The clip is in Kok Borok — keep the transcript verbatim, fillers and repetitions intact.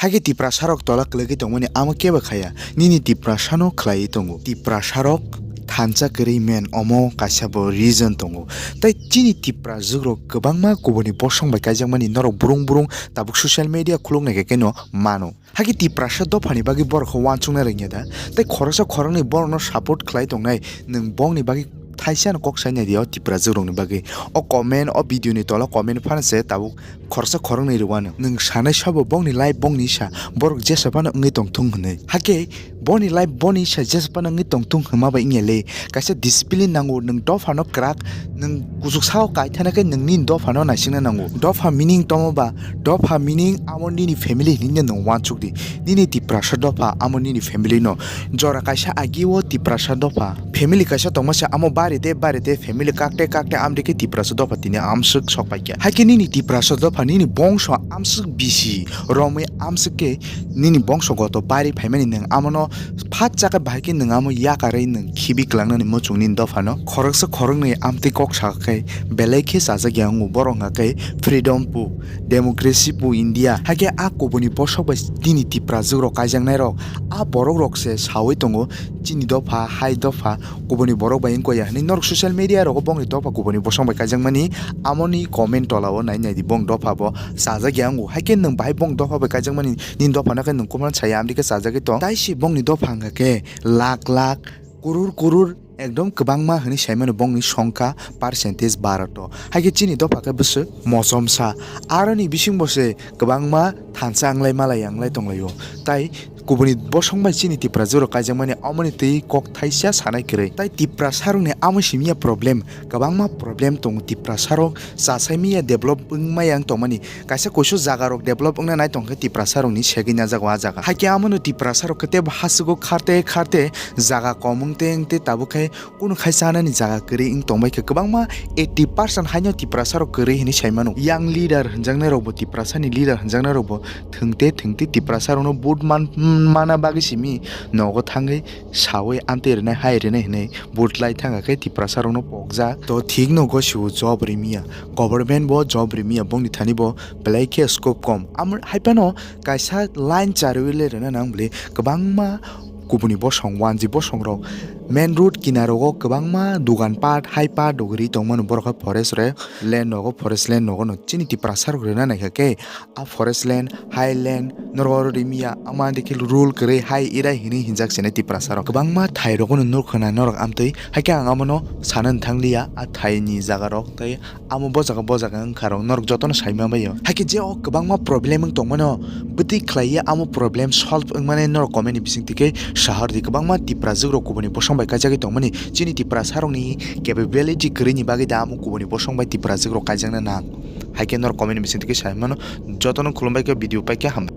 Hakhe Tiprasarok tola kwlwgwi tongmani amo kebo khaya, nini Tiprasano khlaiwi tongo. Tiprasarok thansa kwrwi men, omo kaisa bo reason tongo. Tai chini Tiprajwk rok kwbangma kubuni bosong bai kaijakmani norok brung brung tabuk social media khuluk naikhe keno mano. Hakhe Tiprasa dophani bagwi borok khe uansukna rwngya da? Tai khoroksa khoroknwi borokno support khlai tongnai, nwng bongni bagwi thaisano kok sai nai di o Tiprajwk rokni bagwi. O comment, o video ni tola comment phano se tabuk khoroksa khoroknwi rwano. Nwng sanai sabo bongni life bongni sa, borok jesa phano wngwi tongthung hwnwi. Hakhe boni life boni sa jesa phano wngwi tongthung hwnma bai wngya le. Kaisa discipline nango, nwng dophano kwrak, nwng kuchuk sao kaithana khe nwng nini dophano naisingna nango. Dopha meaning tomo ba? Dopha meaning amo nini family hinwi nwng uansuk di. Nini Tiprasa dopha amo nini family no. Jora kaisa agi o Tiprasa dopha family kaisa tongma se amo bari de bari de family kakte kakte amde khe Tiprasa dopha tini amswk sok paikha. Hakhe nini Tiprasa dopha nini bongso amswk bisi romwi amswk khe nini bongso goto bari phaimani nwng amono phat chakhe bahai khe nwng amo yakarwi nwng khibi kwlangnani muchung nini dophano. Khoroksa khoroknwi amtwi kok sakha khe belai khe chajak ya wngo, borok hwnkha khe freedom pu, democracy pu India. Hakhe a kubuni bosok bai nini Tiprajwk rok kaijaknai rok, a borok rok se sawi tongo chini dopha hai dopha kubuni borok bai wngkha ya hwnwi norok social media rogo bongni dopha kubuni bosong bai kaijakmani amoni comment tola o nai nai di, bong dopha bo chajak ya wngo. Hakhe nwng bahai bong dopha bai kaijakmani nini dopha no khe nwng kwmano saya amtwi khe chajagwi tong. Tai se bongni dopha wngkha khe lakh lakh, kurur kurur, ekdom kwbangma hwnwi saimano bongni songkha percentage bharato. Hakhe chini dopha khe bwswk mochomsa, aroni bising bo se kwbangma thansa wnglai malai wnglai tonglaio. Tai kubuni bosong bai chini Tiprajwk rok kaijakmani amoni twi kok thaisa sanai kwrwi. Tai Tiprasarokni amo simi ya problem, kwbangma problem tongo. Tiprasarok chasai miya, develop wngmaya wng tongmani. Kaisa kuisu jaga rok develop wngna nai tongkhe Tiprasa rokni segwi najak o a jaga. Hakhe amono Tiprasa rok khe tebo hasugo kharte kharte jaga kom wngte wngte tabuk khe kunu khai chanani jaga kwrwi wng tongbai khe kwbangma eighty percent haino Tiprasa rok kwrwi hinwi sai mano. Young leader hwnjaknai rokbo, Tiprasani leader hwnjaknai rokbo thwngte thwngte Tiprasa rokno vote man-, mana bagwi simi nogo thangwi sawi amtwi rwnai hai rwnai hinwi vote lai thangkha khe Tiprasa rokno pokjak. To thik no gosiwo job rimiya, government bo job rimiya, bongni thani bo belai khe scope kom. Amo hai phano kaisa line charwi le rwna nang bwle kwbangma kubuni bosong, wanji bosong rok main road kinaro o kwbangma dogan pat, hai pat dogri tongmano borok khe forest re land nogo, forest land nogo no chini Tiprasa rok rwna naikha khe a forest land, hai land norok oro rimiya, ama dikhe rule kwrwi hai irai hinwi hinjak sini Tiprasa rok. Kwbangma thai rogono nuk khna norok amtwi, hakhe ang amono sana thang liya a thai ni jaga rok tei amo bo jaga bo jaga wngkha rok norok jotono saima baio. Hakhe je o kwbangma problem wng tongmano bwtwi khlaiya, amo problem solve wngmani norok comment ni bisingtwi khe sahor di. Kwbangma Tiprajwk rok kubuni bosong bai kaijagwi tongmani, chini Tiprasa rokni capability kwrwini bagwi da amo kubuni bosong bai Tiprajwk rok kaijakna nang. Hakhe norok comment ni bisingtwi khe saimano, jotono khulumbai khe video paikhe hambai.